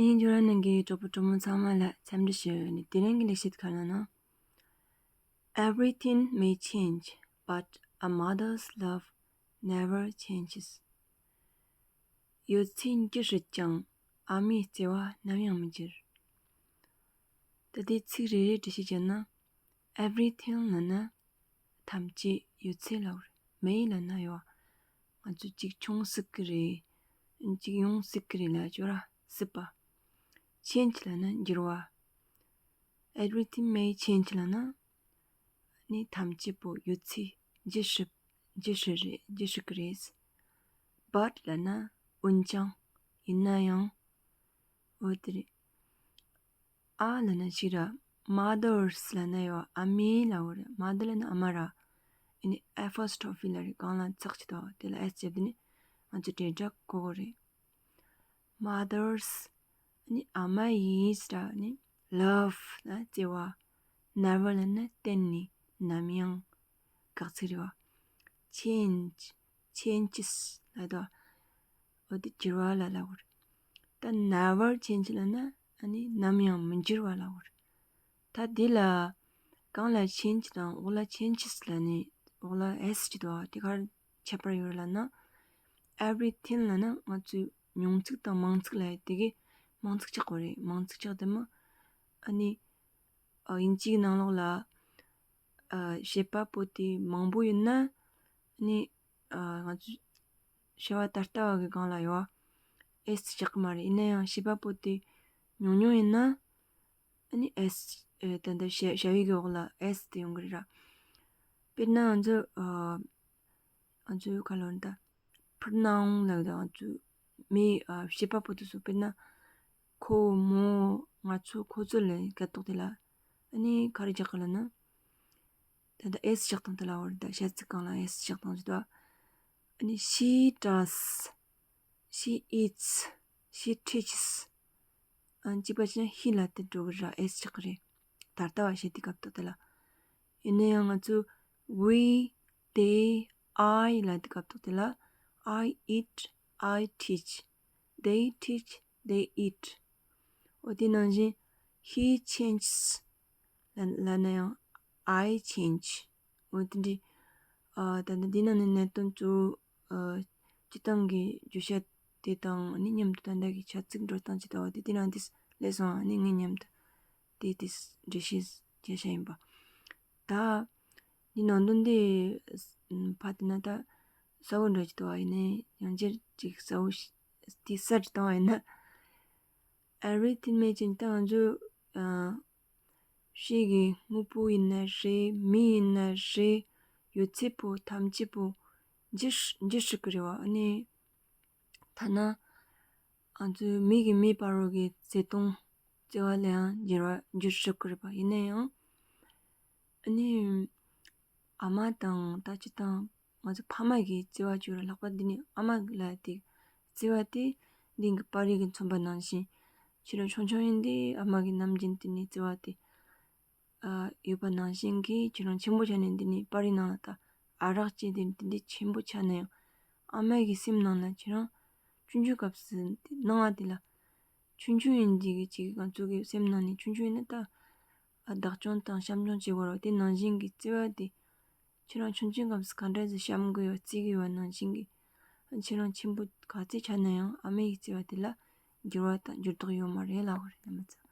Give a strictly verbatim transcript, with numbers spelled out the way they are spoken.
ཨིན་ཇོ་ར་ནང་གི་གྲོགས་པོ་གྲོགས་མོ་ཚང་མ་ལ་འཚམས་འདྲི་ཞུ་ནས། དེ་རིང་གི་ལེགས་བཤད་ག་རེ་ལབ་ན། Everything may change, but a mother's love never changes. ཡོད་ཚད་འགྱུར་སྲིད་ཀྱང་ཨ་མའི་བརྩེ་བ་ནམ་ཡང་མི་འགྱུར། ད་དེ་ཚིག་རེ་རེ་འགྲེལ་བཤད་བྱས་ན། Everything ལབ་ན་ཐམས་ཅད་ཡོད་ཚད་ལབ་རེད། May ལབ་ན་ཡོད། ང་ཚོ་གཅིག་བྱུང་སྲིད་ཀྱི་རེད། གཅིག་ཡོང་སྲིད་ཀྱི་རེད་ལབ་ཅོག་ར་སྲིད་པ། Change ལབ་ན་འགྱུར་བ། Everything may change ལབ་ན་ནི་ཐམས་ཅད་པོ་ཡོད་ཚད་འགྱུར་སྲིད། འགྱུར་སྲིད་རེད། འགྱུར་སྲིད་ཀྱི་རེད། But ལབ་ན་འོན་ཀྱང་། ཡིན་ན་ཡང་། འོ་དེ་རེད། ཨ་ལབ་ན་ཞིག་ར། Mothers ལབ་ན་ཡོད་ཨ་མའི་ལབ་རེད། Mother ལབ་ན་ཨ་མ་ར། ཨ་ནི་apostrophe ལབ་རེད། གང་ལ་ཚེག་ཅིག་དང་དེ་ལ་S བརྒྱབ་དེ་ནི་ང་ཚོ་དྲིལ་བསྒྲགས་གོ་གོ་རེད། Mothers ཨ་ནི་ཨ་མ་ཡིས་ར་ནི་love ལབ་ན་བརྩེ་བ། Never ལབ་ན་གཏན་ནས། ནམ་ཡང་། དགག་ཚིག་རེད་བ། Change, changes ལབ་དོ། འོ་དེ་འགྱུར་བ་ལ་ལབ་གོ་རེད། ད་never change ལབ་ན་ཨ་ནི་ནམ་ཡང་མི་འགྱུར་བ་ལབ་གོ་རེད། ད་འདི་ལ་གང་ལ་change དང་འོག་ལ་changes ལབ་ནས་འོག་ལ་S ཅིག་འདུག་བ། དེ་ག་རེ་ཁྱད་པར་ཡོད་རེད་ལབ་ན། Everything ལབ་ན་ང་ཚོའི་མྱོང་ཚིག་དང་མིང་ཚིག་ལབ་ཡ་དེ་གི་མིང་ཚིག་ཆགས་གོ་རེད། མིང་ཚིག་ཆགས་དེ་མོ་ཨ་ནི་ཨ་དབྱིན་ཇིའི་ནང་ལོགས་ལ་ཨ་བྱེད་པ་པོ་དེ་མང་པོ་ཡིན་ན་ཨ་ནི་ཨ་ང་ཚོའི་བྱ་བ་ད་ལྟ་བ་གི་སྒང་ལ་ཡོད་S ཆགས་གི་མ་རེད། ཡིན་ན་ཡང་བྱེད་པ་པོ་དེ་ཉུང་ཉུང་ཡིན་ན་ཨ་ནི་S ཨ་ད་ལྟ་བྱ་བྱ་བའི་གི་འོག་ལ་S དེ་ཡོང་གི་རེད་ར། དཔེར་ན་ང་ཚོ་ཨ་ང་ཚོའི་ཁ་ལོ་ན་ད་pronoun ལབ་ད་ང་ཚོའི་མི་ཨ་བྱེད་པ་པོ་དེ་ཚོ། དཔེར་ན་ཁོ་མོ་ང་ཚོ་ཁོ་ཚོ་ལབ་སྐད་ཐོག་དེ་ལ་ཨ་ནི་ག་རེ་རྒྱག་གི་ལབ་ན། ད་ལྟ་S ཆགས་སྟངས་དེ་ལ་འོ་རེད། ད་བྱ་ཚིག་སྒང་ལ་S ཆགས་སྟངས་ཅིག་འདུག་ཨ་ནི་she does, she eats, she teaches. ཨ་གཅིག་པ་བྱས་ན་he ལ་དེ་འགྲོ་གི་ར། S ཆགས་གི་རེད། ད་ལྟ་བ་བྱེད་དུས་སྐབས་ཐོག་དེ་ལ། ཡིན་ན་ཡང་ང་ཚོ་we, they, I ལབ་དུས་སྐབས་ཐོག་དེ་ལ། I eat, I teach, they teach, they eat. འོ་དེ་ནང་བཞིན་he changes ལབ་ལབ་ན་ཡང་I change. འོ་དེ་འདྲའི་ཨ་ད་ནི་འདི་ནང་ནས་གནད་དོན་གཙོ་བོ་ཨ་སྤྱིར་བཏང་གི་བརྗོད་བྱ་དེ་དང་ནི་མཉམ་དུ་ད་ལྟ་གི་བྱ་ཚིག་འགྲོ་སྟངས་ཅིག་ལྟ་བུ་དེ་དེ་རང་དེ་སླེབས་སོང་། ཨ་ནི་ངས་མཉམ་དུ་དེ་དེ་འགྲེལ་བཤད་བྱས་བྱས་ཡིན་པ། ད་འདི་ནང་དོན་དེ་ཕ་དེ་ན་ད་གསལ་བོ་འདྲ་ཅིག་འདུག་བ། ཡིན་ནའི་ཡང་བསྐྱར་ཅིག་གསལ་བོ་ཞིག་དེ་གསལ་ཅིག་བཏང་བ་ཡིན་ན། Everything may change. ད་ང་ཚོ་ཨ་ཕྱིའི་གི་དངོས་པོ་ཡིན་ན་རེད། མི་ཡིན་ན་རེད། ཡོད་ཚད་པོ་ཐམས་ཅད་པོ་འགྱུར་འགྱུར་སྲིད་ཀྱི་རེད་བ། ཨ་ནི་ཐ་ན་ང་ཚོའི་མི་གི་མི་བར་བ་གི་བརྩེ་དུང་བརྩེ་བ་ལ་ཡང་འགྱུར་བ་འགྱུར་སྲིད་ཀྱི་རེད་པ། ཡིན་ན་ཡང་ཨ་ནི་ཨ་མ་དང་ད་ཅི་དང་ང་ཚོ་ཕ་མ་གི་བརྩེ་བ་བཅོས་ར་ལྷག་པ་འདི་ནི་ཨ་མ་ལ་དེ་བརྩེ་བ་དེ་འདི་གི་པར་རིས་ཀྱི་མཚོན་པ་ནང་བཞིན་ཁྱེད་རང་ཆུང་ཆུང་ཡིན་དུས་ཨ་མ་གི་ནམ་རྒྱུན་དེ་ནི་བརྩེ་བ་དེ་ཨ་ཡོད་པ་ནང་བཞིན་གྱི་ཁྱེད་རང་ཆེན་པོ་ཆགས་ནས་འདི་ནི་པར་རིས་ནང་ལ་ད་ཨ་རག་ཅེས་དེ་དེ་འདྲའི་ཆེན་པོ་ཆགས་ན་ཡང་ཨ་མ་གི་སེམས་ནང་ལ་ཁྱེད་རང་ཆུང་ཆུང་སྐབས་སུ་དེ་སྣང་བ་དེ་ལ་ཆུང་ཆུང་ཡིན་དུས་ཀྱི་ཅིག་ང་ཚོ་གི་སེམས་ནང་ནས་ཆུང་ཆུང་ཡིན་ན་ད་ཨ་བདག་སྐྱོང་དང་བྱམས་སྐྱོང་བྱེད་དགོས་རེད་བ། དེ་ནང་བཞིན་གྱི་བརྩེ་བ་དེ་ཁྱེད་རང་ཆུང་ཆུང་སྐབས་སུ་ག་འདྲ་ཞིག་བྱམས་དགོས་ཡོད་བརྩེ་གི་ཡོད་ནང་བཞིན་གྱི་ཁྱེད་རང་ཆེན་པོ་ག་ཚོད་ཆགས་ན་ཡང་ཨ་མའི་བརྩེ་བ་དེ་ལ་འགྱུར་བ་དང་འགྱུར་ལྡོག་ཡོད་མ་རེད་ལབ་པ་རེད། རྣམ་པ་ཚོ།